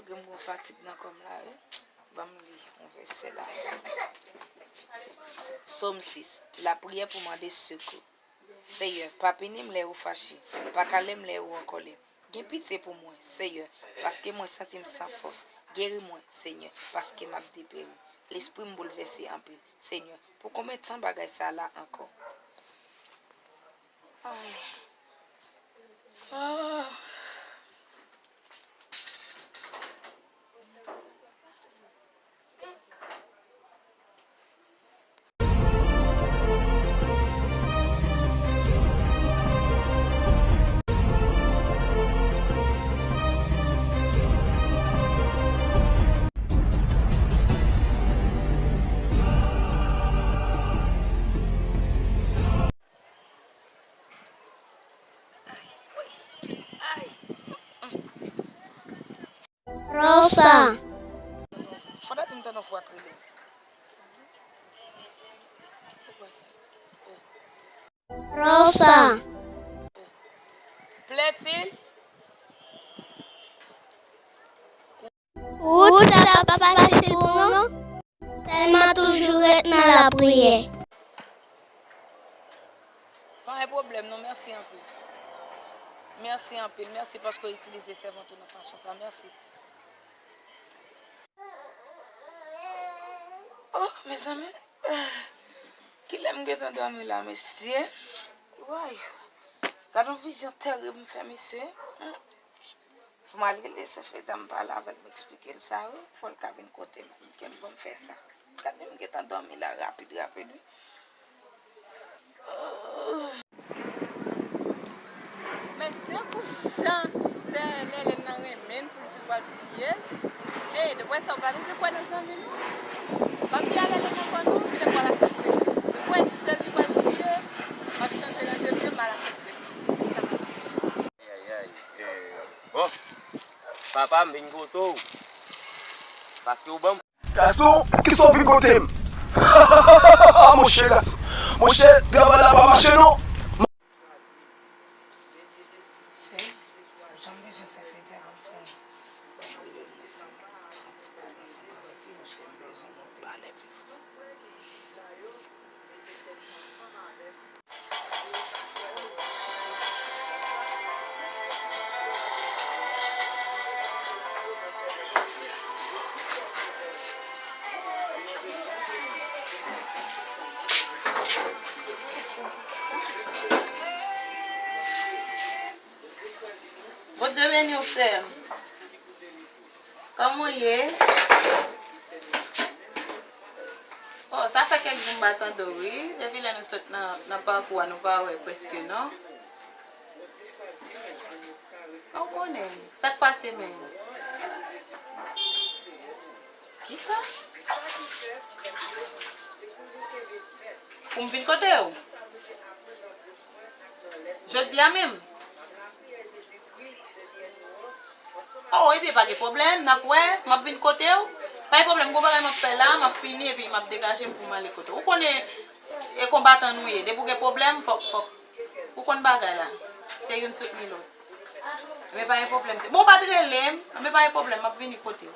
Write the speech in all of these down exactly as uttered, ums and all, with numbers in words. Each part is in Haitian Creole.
M gon fatig nan kò m la, wi. Ban m li yon vèsè la. Sòm sis. Lapriyè pou mande sekou. Seyè, pa pini m lè ou fache, pa kale m lè ou an kòlè. Gen pitye pou mwen, Seyè, paske mwen santi m san fòs. Geri mwen, Senyè, paske m ap deperi. Lespri m boulvèse anpil. Senyè, pou konbyen tan bagay sa la ankò? Ay. Ah. Rosa. Fò ta di m tande yon fwa k rele. Rosa. Plètil. Wout sa pa fasil pou nou, tèlman toujou ret nan lapriyè. Pa gen pwoblèm non, mèsi anpil. Mèsi anpil, mèsi paske w itilize sèvant ou nan fason sa, mèsi. Oh, mezanmi. Kilè m gentan dòmi la, mesye? Way. Gad yon vizyon tèrib m fè, mesye. Fò m al rele Sè Fedya, m pale avè l, m eksplike l sa, wi. Fò l ka vin kote m. Kèl fò m fè sa? Gade m gentan dòmi la rapid, rapid, wi. Men se pou jan sè Lèlèn nan renmen l pou l di l pral tiye l. Hey, depi sa, ou pa bezwen kwè nan zanmi nou. Pa bliye Lèlèn ankò non, kilè pral aksepte Kris. Depi sè l li pral tiye, m ap chanje ranje pye m, m al aksepte Kris. Se sa m ap di. Ay, ay, ay, eh, bon. Papa, m vin kote w. Paske w ban m Gaston, kisa w vin kote m? Monchè, Gaston. Monchè, travay la pa mache non. Sè, jan m bezwen Sè Fedya ban m fè yon rele l, mesye, fè yon ti pale ansanm avèk li, paske m bezwen nou pale pi fò. Bondye beni w, sè m. Kòman w ye? Oh, sa fè kèk jou m pa tande w, wi. Depi lè nou sot nan, nan pakou a, nou pa wè prèske, non. Ou konnen, sa k pase menm? Kisa? Pou m vin kote w? Jodi a menm? Oh, epi pa gen pwoblèm, n ap wè, m ap vin kote w. Pa gen pwoblèm, gon bagay m ap fè la, m ap fini, epi m ap degaje m pou m ale kote w. Ou konnen, e konbatan nou ye, depi w gen pwoblèm, fòk, fòk, ou konn bagay la. Se youn soutni lòt. Men pa gen pwoblèm. Se, bon, ou pa t rele m, men pa gen pwoblèm, m ap vini kote w.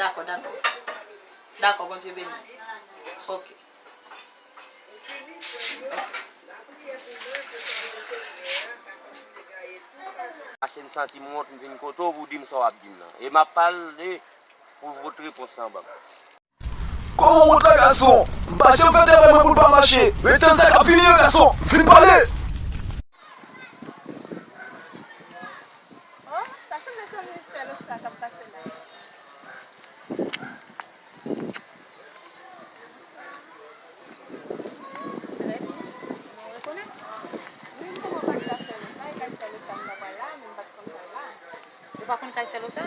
Dakò, dakò. Dakò, Bondye beni. Ok. Mache m santi m wont, m vin kote w pou w di m sa w ap di m nan. E m ap pale pou w pot repons lan ban m. Kòman wont la, gason? M pa janm fè travay mwen pou l pa mache. Ret tann sa k ap vini an, gason. Vin pale! Oh, sa sanble se yon sèl sa k ap pase la. Trè byen. Mwen rekonèt. Wi, m konprann pa gen afè nou. Pa gen afè nou, sa m ta pral la, men m pa t konn sa la. Ou pa konn kay Sèl Osa?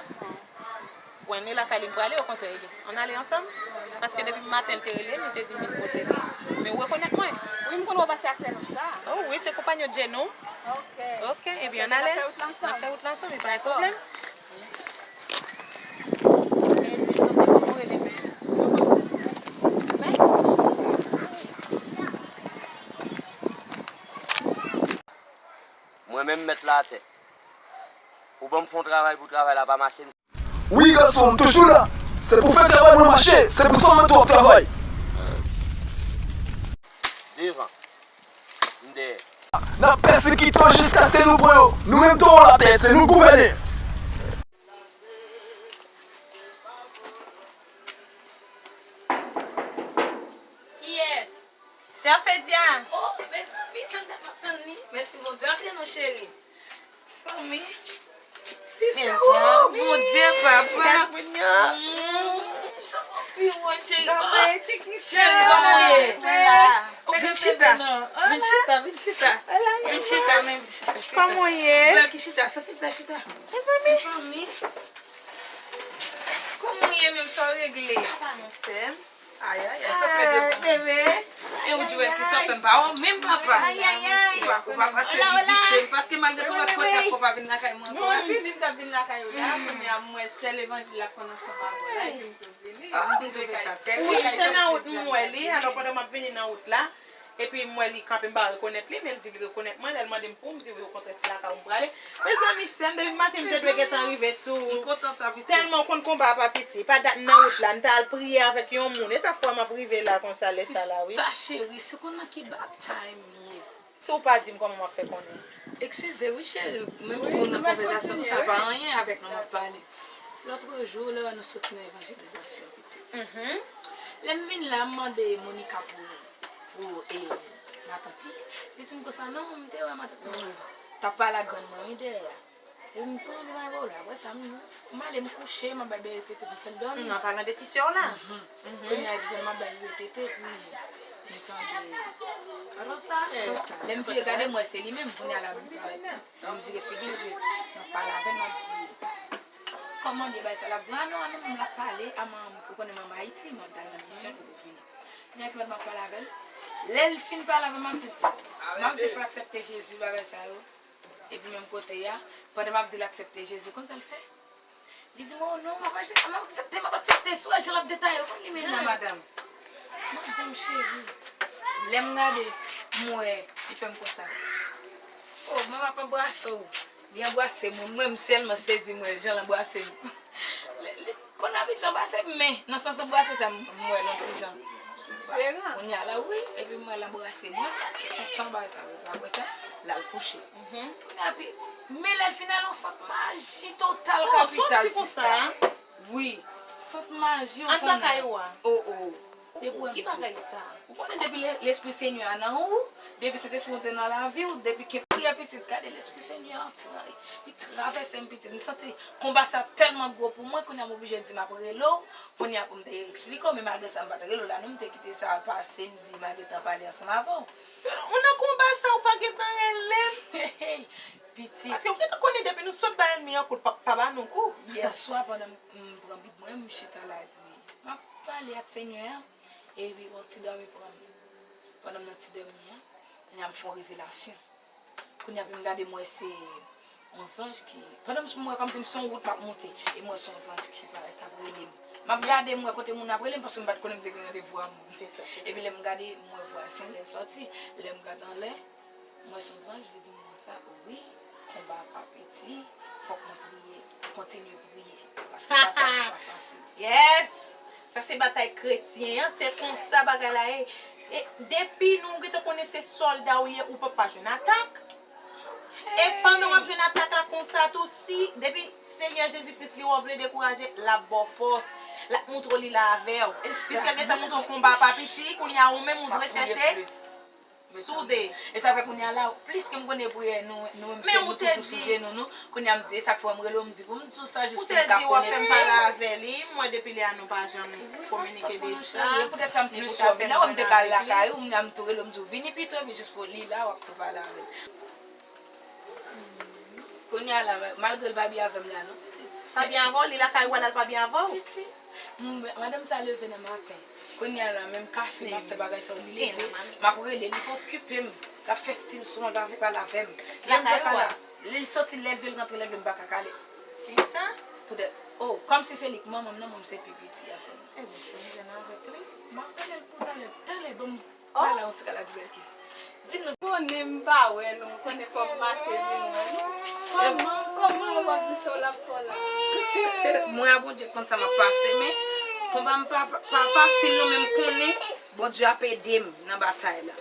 Bon, e lakay li m prale, okontrè, ebyen, ann ale ansanm. Paske depi maten, li te rele m, li te di m vin kote li. Men ou rekonèt mwen? Wi, m konn wè w pase a Sèl Osa. Oh, wi, se konpayon Djenou. Ok. Ok, ebyen, ann ale. N ap fè wout la ansanm. N ap fè wout la ansanm, e pa gen pwoblèm. E di m non, se kòman w rele menm? Mwen menm, mèt la atè. Ou ban m fon travay pou travay la pa mache. Wi, gason, m toujou la. Se pou fè travay mwen mache. Se pou sa mwen tou ap travay. Devan. M dèyè. N ap pèsekite w jiskaske nou pran yo. Nou menm towo latè, se nou k gouvène. Kiyès? Sè Fedia. Oh, mezanmi, tann dat m ap tann li. Mèsi Bondye. Antre non, cheri. Mezanmi. Sista, oh, Bondye, papa. Gad moun yo. Mm, jan w pi wo, cheri. Cheri, kòman w ye? Vin chita. Vin chita, vin chita. Vin chita, men. Kòman w ye? Bèl ki chita, sa fè sa chita. Mezanmi. Kòman w ye menm, sa w regle? Sa pa non, sè m. Ayayay, sa w fè de bon. Bebe. E ou di wè ki sa w fè m pa wè w menm papa. Ayayay. Ou pa, ou pa pase vizite m, paske malgre tout lòt kote ap fè w pa vin lakay mwen ankò. M vini, m t ap vin lakay ou la, kounye a m wè sè levanjil la konn ansanm avè w la, epi m tou vini. Ah, m twouve sa tèlman. Wi, se nan wout m wè li, alò pandan m ap vini nan wout la, epi m wè li kanpe, m pa rekonèt li, men l di li rekonèt mwen, lè l mande m pou m di wi, okontrè se lakay ou m prale. Mezanmi, sè m, depi maten m te dwe gentan rive sou ou. M kontan sa, pitit. Tèlman w konn konba a pa piti. Pa dat m nan wout la, m ta al priye avèk yon moun. E sa fè m ap rive la konsa lè sa la, wi. Sista cheri, se konn nan ki batay m ye. Si w pa di m, kòman m ap fè konnen? Eskize wi, cheri, menm si w nan konvèsasyon, sa pa anyen avèk nou m ap pale. Lòtrejou, lè nou soti nan evanjelizasyon, pitit. Lè m vin la, m mande Monica pou, pou, e, matant li. Li di m konsa, non, m te wè matant mwen t ap pale ak grann mwen, wi, dèyè a. Epi m di, ann, bay bò la. Apre sa, m, m ale, m kouche, m ap bay bebe tete pou fè l dòmi. An palan de ti sè w la. Kounye a, epi pandan m ap bay bebe tete, epi m tande, alò sa, lè m vire gade, m wè se li menm, kounye a la, m vire figi m, epi m ap pale avè l, m ap di, kòman l ye, bagay sa, l ap di, a non, a non, m ap pale a manman m, ou konnen manman Ayiti, m ap al nan misyon pou vini. Kounye a, epi m ap pale avè l. Lè l fin pale avè m, m ap di, m ap di, fò l aksepte Jezi, bagay sa yo. Epi menm kote a, pandan m ap di l aksepte Jezi, konn sa l fè? Li di m, o non, m ap aksepte, m ap aksepte, m ap aksepte. Si w wè jan l ap detaye, ou konn li menm nan madanm. Madanm cheri, lè m gade, m wè, li fè m konsa. O, mwen m ap anbrase w. Li anbrase m, wi, mwen m sèlman sezi, m wè jan l anbrase m. Li, li, Konn abitye anbrase m, men nan sans anbrase sa, m, m wè l yon ti jan. Diferan. Kounye a la, wi, epi m wè l anbrase mwen, ki kontan bagay sa, epi apre sa, l al kouche. Kounye a, epi, men lè l fin al yon sant maji total kapital, sista. Wi, sant maji yon tonnè. O, o. Depi w wè m di w. Ou konnen depi le-, Lespri Senyè a nan ou, depi Sentespri w te nan lavi w, depi ke priyè pitit, gade Lespri Senyè a tra-, li travèse m pitit. M santi konba sa tèlman gwo pou mwen, kounye a m oblije di m ap rele w, kounye a pou m te eksplike w, men malgre sa m pa t rele w la non, m te kite sa pase, m di m a gentan pale ansanm avè w. Ou nan konba sa, ou pa gentan rele m? Pitit. Paske ou gentan konnen depi nou sot ba ènmi an kou, l p ap pa ba nou kou. Yèswa pandan m, m pran Bib mwen, m chita la epi m ap pale ak Senyè a, epi yon ti dòmi pran m. Pandan m nan ti dòmi an, kounye a m fè yon revelasyon. Kounye a epi m gade m wè se yon zanj ki, pandan m wè kòmsi m se yon wout m ap monte, e m wè se yon zanj ki parèt k ap rele m. M ap gade m wè kote moun ap rele m paske m pa t konnen m te gen randevou a moun. Se sa, se sa. Epi lè m gade m wè vwa Senyè sòti, lè m gade anlè, m wè se yon zanj, li di m konsa, wi, konba a pa piti, fòk mwen priye, kontinye priye, paske batay la pa fasil. Yes! Sa se batay kretyen an, se konsa bagay la ye. E depi nou gentan konnen se sòlda w ye, ou p ap pa jwenn atak. E pandan w ap jwenn atak la konsa tou, si depi Senyè Jezi Kris li wè w vle dekouraje, l ap ba w fòs, l ap montre w li la avè w. Piske l gentan montre w konba a pa piti, kounye a ou menm ou dwe chèche soude. E sa fè kounye a la, plis ke m konnen priyè nou, nou menm se nou toujou sou jenou nou. Kounye a m di, e sa k fè m rele w, m di pou m di w sa jis pou m ka konnen. Ou te di w ap fè m pale avè li, m wè depi lè a nou pa janm kominike de sa. E poutèt sa m plis wè w vin la, wè m te ka al lakay ou, m la m tou rele w, m di w vini pito, epi jis pou li la, w ap tou pale avè l. Kounye a la, malgre l pa byen avè m la non, pitit. Pa byen avè w, li lakay ou a la, l pa byen avè w? Pitit. M, madanm sa leve nan maten. Kounye a la, menm kafe, m ap fè bagay sa, li leve, m ap rele, li pa okipe m. L ap fè stil sou mwen, l pa vle pale avè m. Lè m te ka la, li soti, lè l vle l rantre, lè l vle m pa ka kale. Kisa? Poutèt, o, kòmsi se li k manman m nan, mwen m se pi piti a sèlman. Ebyen, fè m jwenn avèk li. M ap rele l pou talè, talè, ban m pale yon ti kal ak Bèlki. Di m non. Konnen m pa wè nou, konnen fò m mache vin wè nou. Kòman, kòman w ap di sa w l ap fè w la? Tout se, se mwen a Bondye k konn sa m ap pase, men konba m pa, pa fasil non, men m konnen Bondye ap ede m nan batay la.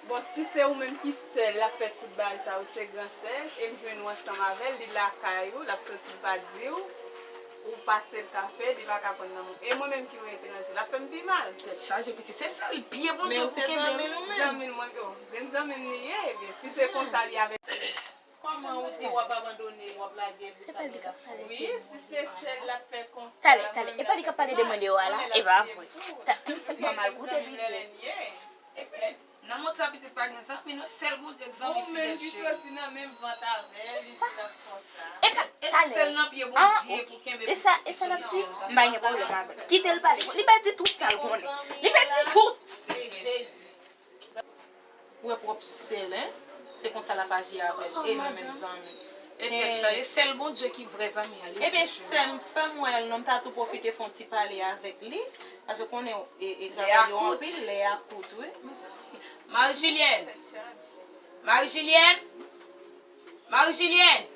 Bon, si se ou menm ki sèl l ap fè tout bagay sa yo, se gran sè l, e m jwenn ou ansanm avè l, li lakay ou, l ap soti l pa di w, ou pase l kafe, li pa ka pran nan men w. E mwen menm ki yon etranje, l ap fè m pi mal. Tèt chaje, pitit, se sèl pye Bondye pou kenbe m. Zanmi l mwen, oh, grenn zanmi m li ye, ebyen, si se konsa li avè. Kòman ou di w ap abandone l, w ap lage l, ou sa nou la fè? Wi, si se sèl l ap fè konsa. Talè, talè, e pa li k ap pale de mwen deyò a la? E pa vre. Talè, m pa mal koute pitit. Nan mond sa pitit pa gen zanmi non, sèl Bondye k zanmi fidèl cheri. Ou menm ki soti nan menm vant avè l, li di l ap konsa. E sèl nan pye Bondye pou kenbe pitit ki solisyon. M pa gen pwoblèm avè l. Kite l pale. Li pa di tout sa l konnen. Li pa di tout. Ou wè pwòp sè l, en? Se konsa l ap aji avè l. E nou menm zanmi. E tèt chaje, sèl Bondye ki vrè zanmi an. Ebyen sè m, fè m wè l non, m ta tou pwofite fè yon ti pale avèk li. Paske konnen e, e travay yo anpil, lè a kout, wi. Marie Julienne! Marie Julienne! Marie Julienne!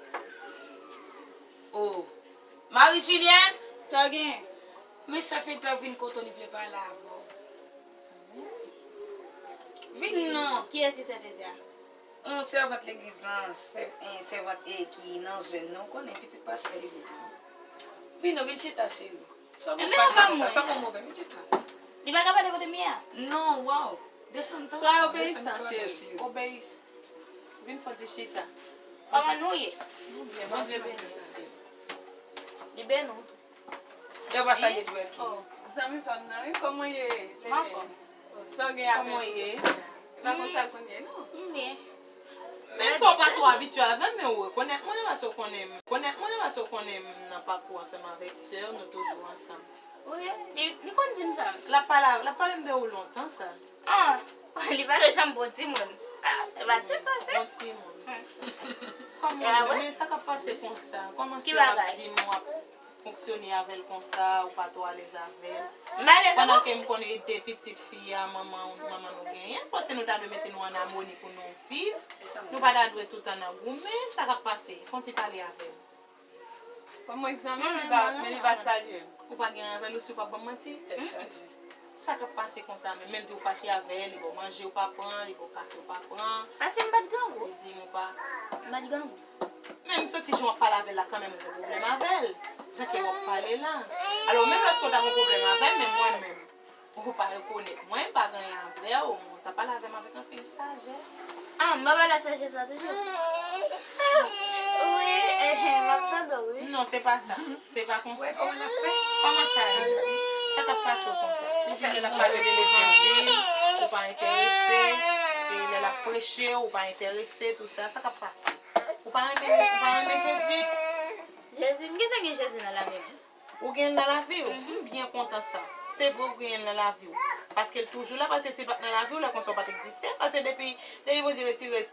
Oh! Marie Julienne! Sa gen? Men sè Fedya vin kote w, li vle pale avè w. Vin non! Kiyès ki sè Fedya? Yon sèvant legliz lan, sèvant e ki nan jèn nan, ou konnen pitit pastè legliz lan. Vin non, vin chita cheri. Sa w fè sa konsa, sa w move, vin chita. Li pa ka pale kote m ye a? Non, waw. Desann tansyon, desann kè w cheri. Obeyis. Vin fò di chita. Kòman nou ye? Bondye beni w sè. Li beni w tou. Yo pa salye Dwèki. Oh, zanmi pa m nan wi, kòman w ye? M anfòm. Sa w gen avè m? Kòman w ye? E pa konsa l konn ye non. M byen. Menm fò w pa twò abitye avè m, men ou rekonèt mwen, paske w konnen m, rekonèt mwen, paske w konnen m nan pakou ansanm avèk sè w, nou toujou ansanm. Wi, li, li konn di m sa. L ap pale, l ap pale m de ou lontan sa. Ah, li pa t janm bon timoun. Ah, e pa ti pase. Bon timoun. Kòman w ye? Men sa k ap pase konsa? Kòman sè w ap di m w ap fonksyone avè l konsa, ou pa twò alèz avè l? Pandan ke m konn e de pitit fi a manman, manman nou genyen, paske nou ta dwe mete nou ann amoni pou nou viv. Nou pa ta dwe toutan nan goumen. Sa k ap pase? Fè yon ti pale avè m. Kòman zanmi m li pa, men li pa salye m. Ou pa gen avè l osi ou pa ban m manti? Tèt chaje. Sa k ap pase konsa menm? Men l di w fache avè l, li ba w manje ou pa pran, li ba w kafe ou pa pran. Paske m pa t grangou. Li di m ou pa. M pa t grangou. Men m santi jan w ap pale avè l la kanmenm ou gen pwoblèm avè l. Jan ke w ap pale la. Alò menm lòske w ta gen pwoblèm avè l, men mwen menm. Ou pa rekonèt mwen, m pa gen anyen avè w, men w t ap pale avè m avèk anpil sajès. Ah, m pa pale sajès la toujou? Wi, enhen, m ap tande w wi. Non, se pa sa. Se pa konsa. Kòman sa ye? Sa k ap pase w konsa? Li di lè l ap pale de levanjil, ou pa enterese, e lè l ap preche, ou pa enterese, tou sa. Sa k ap pase? Ou pa renmen, ou pa renmen Jezi? Jezi, m gentan gen Jezi nan lavi m. Ou gen l nan lavi w? M byen kontan sa. Se vre ou genyen l nan lavi w. Paske l toujou la, paske si l pa t nan lavi w, lè konsa w pa t egziste. Paske depi, depi Bondye retire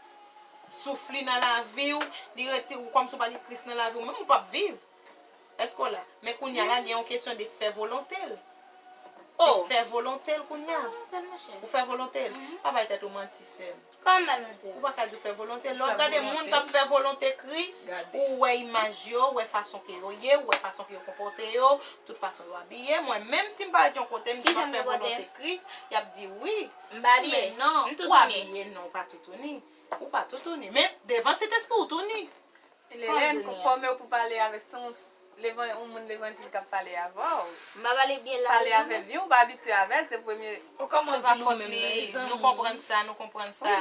souf li nan lavi w, li retire ou kòmsi w pa gen Kris nan lavi w, menm ou p ap viv. Èske w la? Men kounye a la, gen yon kesyon de fè volonte l. Se fè volonte l kounye a. Ou fè volonte l. Pa bay tèt ou manti, sè m. Kòman m bay manti a? Ou pa ka di w fè volonte l. Lè w ap gade moun k ap fè volonte Kris, ou wè imaj yo, ou wè fason ke yo ye, ou wè fason ke yo konpòte yo, tout fason yo abiye. Mwen menm si m parèt yon kote, m di m ap fè volonte Kris, y ap di wi. Men non, ou abiye, non, ou pa toutouni. Ou pa toutouni. Men devan Sentespri ou touni. Lelèn, pou fòme w pou pale avèk se yon levan, yon moun levanjil k ap pale avè w. M pa pale byen la. Pale avè l byen, ou pa abitye avè l, se premye. Ou kòman di nou menm nan, li zanmi. Nou konprann sa, nou konprann sa.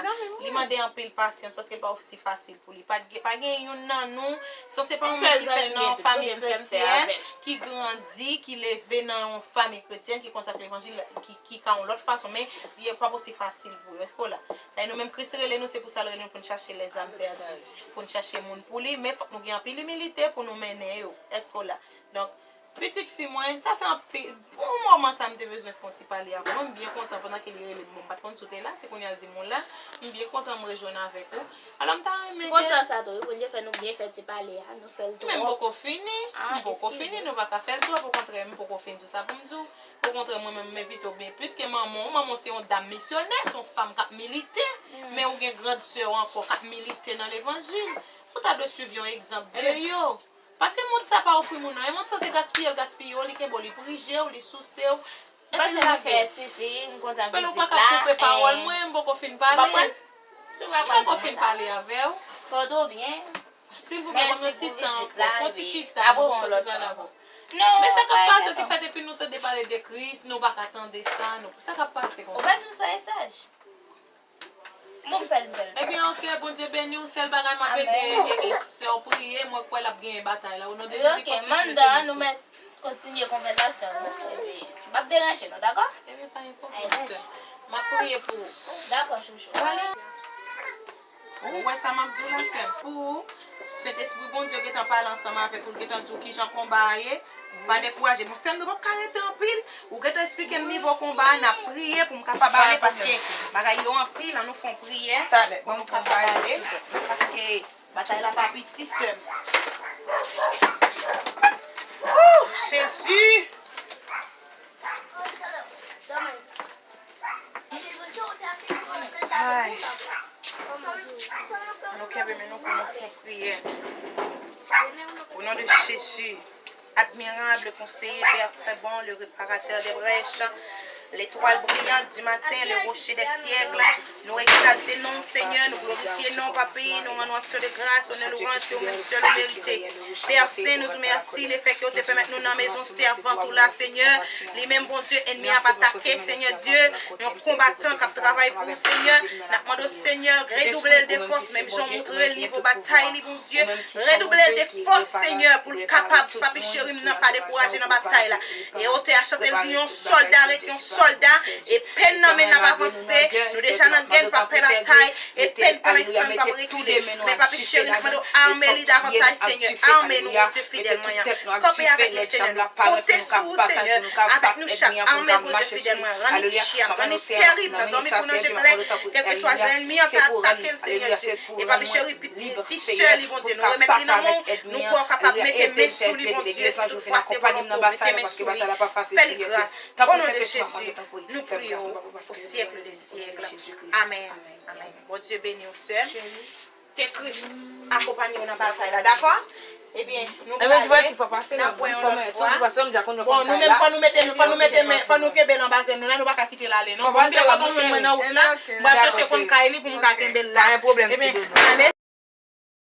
Li mande anpil pasyans paske l pa osi fasil pou li. Pa t gen, pa gen youn nan nou, san se pa yon moun ki fèt nan yon fanmi kretyèn, ki grandi, ki leve nan yon fanmi kretyèn, ki konn sa k levanjil, ki, ki ka yon lòt fason, men li p ap osi fasil pou yo. Èske w la? Sa e nou menm Kris rele nou, se pou sa l rele nou pou n chache lèzam pèdi. Pou n chache moun pou li, men fòk nou gen anpil imilite pou nou mennen yo. Èske w la? Donk, Pitit fi mwen, sa fè anpil. Pou moman sa, m te bezwen fè yon ti pale avè w. M byen kontan pandan ke li rele m, bon, m pa t konn si w te la, se kounye a l di m ou la. M byen kontan m rejwenn avèk ou. Alò, m ta renmen ke Kontan sa tou, wi, Bondye fè nou byen fè ti pale a, nou fè l twòp. Men m poko fini, Ah, m poko eskize. fini, nou pa ka fè l twòp, okontrè, m poko fin di w sa pou m di w. Okontrè, mwen menm, m envite w byen plis ke manman w. Manman w se yon dam misyonè, se yon fanm k ap milite, men ou gen grann sè w ankò k ap milite nan levanjil. Ou ta dwe swiv yon egzanp de yo. Paske mond sa pa ofri moun anyen. Mond sa se gaspiye l gaspiye w, li kenbe w, li prije w, li souse w. Epi l lage w. Fè sifi, m kontan vizit la. Pèl ou pa ka koupe pawòl mwen, m poko fin pale. M poko fin pale avè w. Fò tou byen. Silvouplè, ban m yon ti tan ankò. Fon ti chita, nou fon ti pale ankò. Men sa k ap pase ki fè depi nou tande pale de Kris, nou pa ka tande sa, nou, sa k ap pase konsa? Ou pa di m soyez sage. Bon, m fè l, m fè l. Ebyen, oke, Bondye beni w. Sèl bagay m ap ede e, e sè w priye, mwen kwè l ap genyen batay la. O non de Jezi, fòk nou mete men sou. Oke, manda, nou mèt kontinye konvèsasyon nou. Epi, m p ap deranje nou, dakò? Ebyen, pa gen pwoblèm, sè. M ap priye pou ou. Dakò, chouchou. Ou wè sa m ap di w la, sè m? Pou ou, Sentespri Bondye gentan pale ansanm avèk ou, l gentan di w kijan konba a ye. Pa dekouraje. Bon, sè m, nou p ap ka rete anpil. Ou gentan esplike m nivo konba a, n ap priye pou m kapab ale, paske bagay yo anpil, ann nou fè yon priyè pou nou kapab ale, paske batay la pa piti, sè m. Ooh, Jezi! Ay. Ann nou kenbe men nou pou nou fè yon priyè. Au nom de Jésus. Admirable conseiller, Père très bon, le réparateur des brèches, l'étoile brillante du matin, le rocher des siècles. Nou egzalte non w, Senyè, nou glorifye non w, Papi, nou rann ou aksyon de gras, onè, lwanj ke ou menm sèl ou merite. Pè Sen, nou di w mèsi lefètke ou te pèmèt nou nan mezon sèvant ou la, Senyè. Li menm, Bondye, ènmi a ap atake, Senyè Dye, yon konbatan k ap travay pou ou, Senyè. N ap mande w, Senyè, redouble l de fòs, menm jan w montre l nivo batay li, Bondye. Redouble l de fòs, Senyè, pou l kapab, Papi cheri m nan, pa dekouraje nan batay la. E otè a chante l di, yon sòlda ret yon sòlda, e pen nan men n ap avanse. Nou deja nan gè, n p ap pè batay, e pen plen san, n p ap rekile. Men Papi cheri, n ap mande w ame li davantaj, Senyè. Ame nou, Bondye fidèl mwen an. Kanpe avèk nou, Senyè. Konte sou ou, Senyè. Avèk nou chak. Ame, Bondye fidèl mwen. Rannik chè, rannik tèrib nan dòmi pou nan je klè. Kèlkeswa jan ènmi an ta atake l, Senyè Dye. E Papi cheri, pitit, ti sè li, Bondye, nou remèt li nan men w. Nou kwè w kapab mete men sou li, Bondye, si toutfwa se volonte w, mete men sou li. Fè li gras. O non de Jezi, nou priye w o syèk de syèk. Amèn. Amèn. Bondye beni w, sè m. Ke Kris akonpanye w nan batay la, dakò? Ebyen, nou prale, n ap wè yon lòt fwa. Bon, nou menm, fò nou mete, fò nou mete men, fò nou kenbe l anba zèl nou la, nou pa ka kite l ale, non. Bon, m byen kontan w jwenn mwen nan wout la, m pral chèche konn kay li pou m ka kenbe l la. Ebyen, ale.